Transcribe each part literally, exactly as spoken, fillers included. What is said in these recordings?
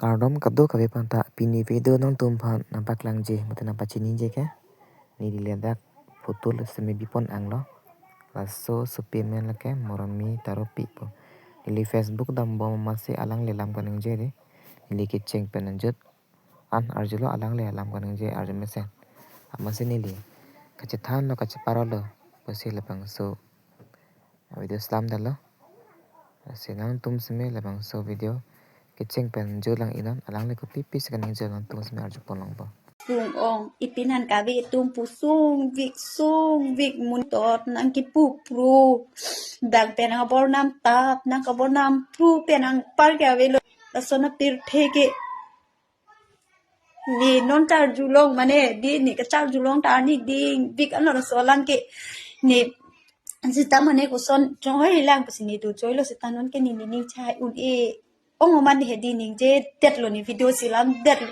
Kardom kadokave aphanta, pini video nangtum aphan nangpaklangji mate nangpachiniji ke, neli ladak photo lo seme bipon anglo. Laso sopi amen lake Moromi Taropi pu. Neli Facebook dambom amatsi alangli alam kaningje dei. Neli kecheng pen anjut an arjulo, alangli alam kaningje arju mesen. Amatsi neli kachethanlo, kacheparolo pusi labangso video selam detlo. Lasi nangtum seme labangso video kecheng pen arjulang inon, alangli kopi pisi kaningje nangtum seme arjupon longpo. Sung ong, ipinan kave atum pu sungvik, sungvik, mun tot nangkipu pru. Bang pen nang bornam tap, nang kabornam pru pen nang par ke avelo. Laso na pirthe ke. Ne non charjulong mane, dei ne kacharjulong ta ne dingvik ano laso alam ke. Ne seta mane koson chonghoi lang pusi ne dojoilo, seta non ke ne nening chai un-e. Ong man he dei ningje detlo, ne video selam detlo.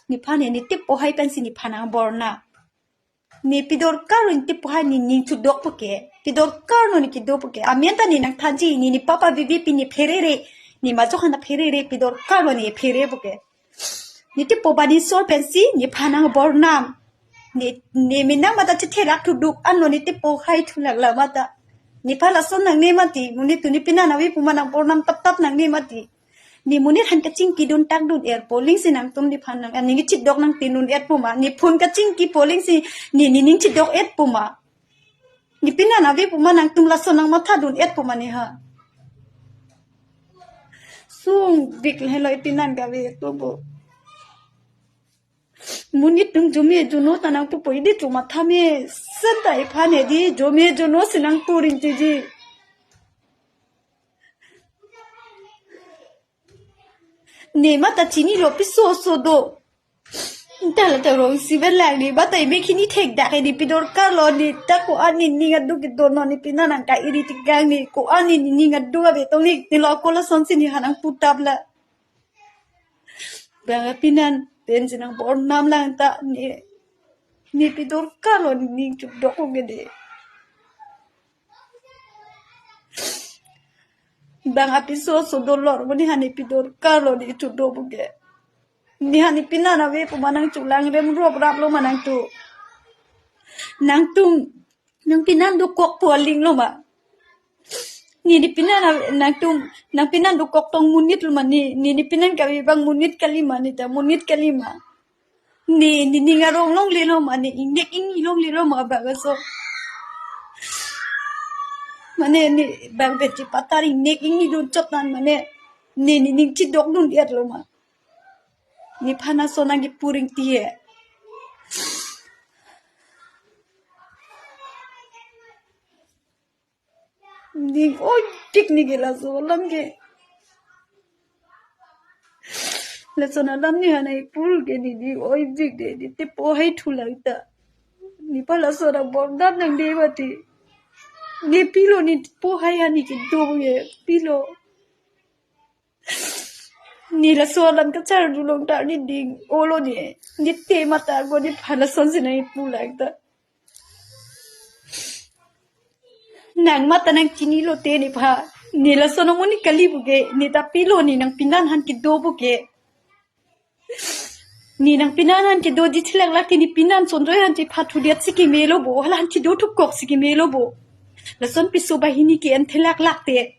Nephan ne, ne tip pohai pensi nephan nang bornam. Ne pidorkar ne tip pohai, ne ning chudok puke. Pidorkar ne kedo puke. Amen ta ne nangthanji, ne, ne papa bibi pi ne pherere. Ne majok hana pherere, pidorkar ne phere puke. Ne tip po bani sor pensi nephan nang bornam. Ne, ne menang mata chethelak thuduk ano ne tip pohai thulak la mata. Nephan lason nangne mati, monit tu nepinan ave pu ma nang bornam tap tap nangne mati. Ne monit aphan kachingki dun tak dun er polingsi nangtum nephan nang, aning chidok nang tin dun et pu ma. Ne phone kachingki polingsi ne, ne ning chidok et pu ma. Nepinan ave pu ma nangtum lason nang matha dun et pu ma ne ha. Sungvik helo ipinan kave atum pu. Monit atum jome jono ta nangpupo, dei chu matha mesen ta iphan he dei, jome jono si nangpu rinti ji. Ne mata chinilo piso oso do. Tala ta rong si ven lang ne mata ime khini thekdak he, ne pidorkarlo, ne ta ko-an ne ning aduk kedo non, nepinan nang ka-iri tikang ne ko-an ne ning aduk ave tong ne, ne lo ko lasonsi nephan nang putap la. Bang apinan pensi nang bornam lang ta ne, ne pidorkarlo, ne ning chudok ke dei. Bang apiso oso dolor mane ha ne pidorkarlo, ne chudok puke. Nephan nepinan ave pu ma nang chulang rem rop rap lo ma nangtum. Nangtum, nangpinan dokok pu aling lo ma. Ne nepinan ave, nangtum, nangpinan dokok tong monit lo ma ne, ne nepinan kave abang monit kali ma, ne ta monit kali ma. Ne, ne ning arong longle lo ma, ne ingnek ingni longle lo ma bang aso. Mane ne bang beti patar ingnek ingni dun chot nan mane ne, ne ning chidok dun et lo ma. Nephan lason nangkipu rinti he. Ning oivik ne ke laso alam ke. Lason alam nephan nangpu ke ne ning oivik dei, ne tip pohai thu lang ta. Nephan lason nang bornam nang dei mati. Ne pilo, ne tip pohai ha ne kedo ye pilo. Ne laso alam kacharjulong ta ne ding olo ne. Ne te mata ko nephan lasonsi nangpu lang ta. Nang mata nang chinilo te nephan. Ne lason amonit kali puke, ne ta pilo, ne nangpinan aphan kedo puke. Ne nangpinan aphan kedo ji thilak lake nepinan sonjoi aphan chepha thudet si keme lo bo, hala aphan kedo thukok si keme lo bo. Lason piso bahini ke-en thilak lak te.